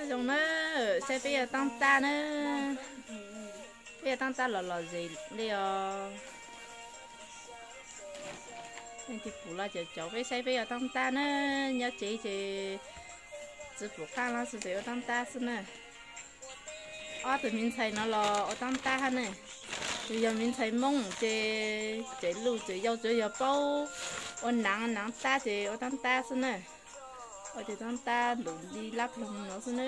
Zoo na, saib peb yuav taab tab na. Peb yuav taab tab los lom zem li os. Leej twg pum los caum caum peb saib peb yuav taab tab na. Nyob tsev ces tsis pum qab los xwb ces ua taab tab xwb na. Ob tug me ntxhais no los ua taab tab hab ne. Yus yog me ntxhais Moob ces tseem luj tseem yau tsuas yog paub ua naav naav tab ces ua taab tab xwb na. Ua tus taab tab ntum li lab ploog no xwb na.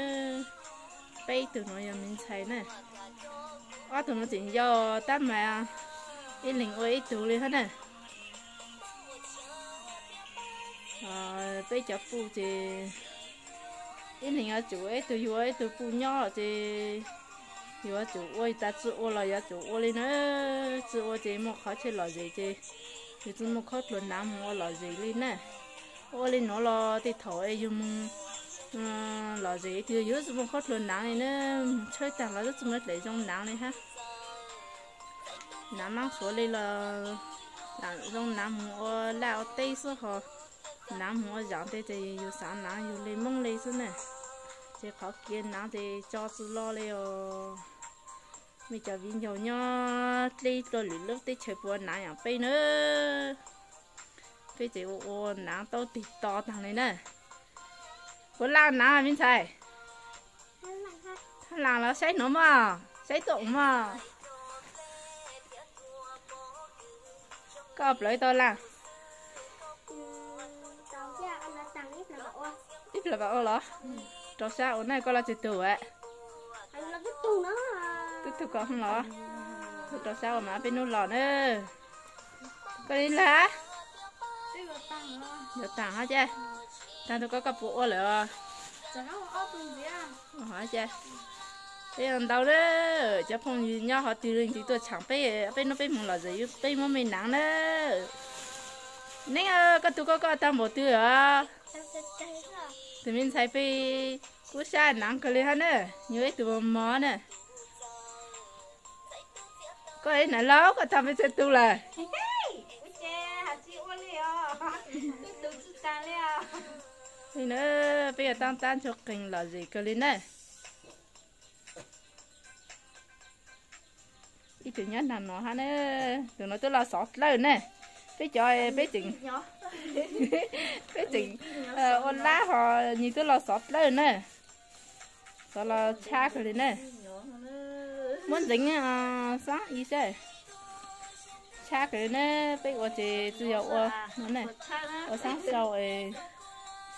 Peb tug no yog me ntxhais na. Ob tug no tseem yau tab mas ib leeg ua ib tug li hab na. Peb cov puj ces ib leeg yuav tsum ua ib tug, yus ua ib tug puj nyob ces yus yuav tsum ua, tas tsi ua los yuav tsum ua li na. Tsi ua ces muaj qhov chaw lom zem ces yus tsi muaj khaub dluag naav mus ua lom zem li na. Ua li nuav los tej thaum es yus mus lom zem twg yus tsi muaj khaub dluag naav li na. Mus tshawb taag los tsi muaj dlaim zoo naav li hab. Naav maab suav li los lam zoo naav mus ua laj ua teb xwb ho. Naav mus ua zaam tej ces yus xaav naav yus li Moob li xwb na. Ces qhov kiav naav ces tso tsi lo li os. Mej cov viv ncaus nyob dleb dlua lwm lub teb chaws puas naav yaam peb na. Peb ces ua ua naav taub tig to taag li na. Puas laj naav me ntxhais? Hab laj los saib nuav mog, saib tuaj mog. Koj plawv tau laj? Ib plag vam ua los? Rau sab ua na, koj laj tsawg tug a? Tub tug koj los? Tub rau sab ua mas peb nub los na. Koj li lag? Yuav taag hab ces. Taag tug koj, koj puas ua lawm os? Peb ua ntau na, cov phooj ywg nyob qhov twg leej twg tuaj tshaam peb, peb nub peb moog lom zem peb muab mej naav na. Neeb, koj tug koj, koj taag npaum twg os? Tus me ntxhais peb kub sab naav kawg li hab na, nyuas ib tug mos mos na. Koj ib naav laug koj taag peb tsawg tug lawm? Li na, peb yuav taab tab ntsuag qeeg lom zem kawg li na. Ib tug nyob nraag no hab na, tus no twb los xov dlawb na. Peb cov peb tseem, peb tseem ua lab ho nws twb los xov dlawb na. Xov los tshab kawg li na. Muab ntxeev xaab ib sab. Tshab kawg li na, peb ua ces tsi yog ua no na, ua xaab sau,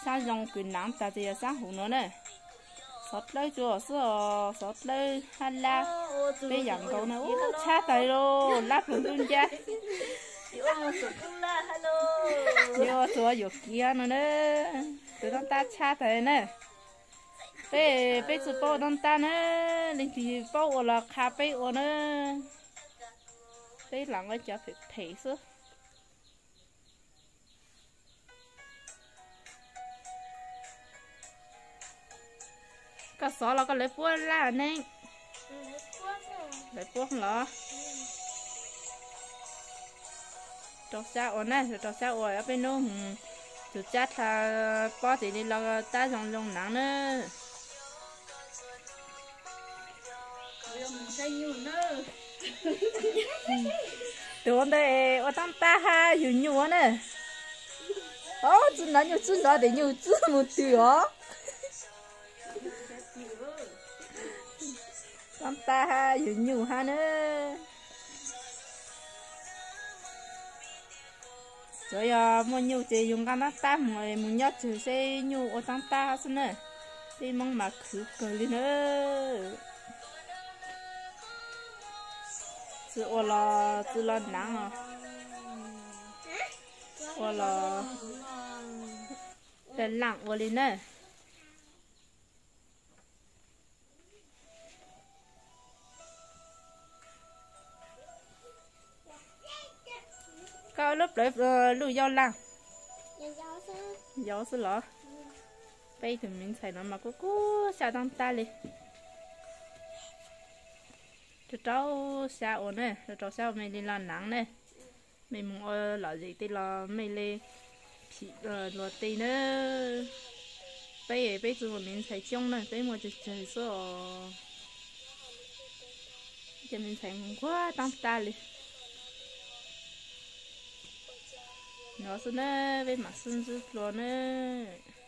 xaab zoo kws naav taag ces yog xaab huv no na. Xov dlawb tsuas xwb os, xov dlawb hab lab, peb yaam nkaus na, ub tshab taag li, lab pluag ntuj ncab. Yuav ua txuas yuam kev no na, tus taab tab tshab taag na. Peb, peb tsi paub ua taab tab na, leej twg paub ua los qha peb ua na. Peb lam ua cov phem phem xwb. Koj xov los koj lawv puab laj ne? Lawv puab los? Rau sab ua na, rau sab ua, peb nub mus tus tsab dlha pob tes li los tab zoo zoo naav na. Tus ua ntawd ua taab tab hab yug nyuj na. Ob, tsi nov nyuj tsi nov tes nyuj tsi mus twg os. Taab tab hab yug nyuj hab na. Tsuav yog muaj nyuj ces yug nqaa taab tab mus, mus nyob tsawg seb nyuj ua taab tab xwb na. Peb Moob mas khwv kawg li na. Tsi ua los tsi los naav os. Ua los laaj laaj ua li na. Koj lub plawv luj yau laaj? Yau xwb los? Peb tug me ntxhais no mas kuj kub sab taab tab li. Rau rau sab ua na, rau rau sab ua mej li los naav na. Mej moog ua lom zem tej los mej le phim luag tej na. Peb, peb tsis muaj me ntxhais coob na, peb muaj tsawg tsawg xwb os. Cov me ntxhais nquag taab tag li. Nov xwb na, peb mam xwb ntsib dlua nawb.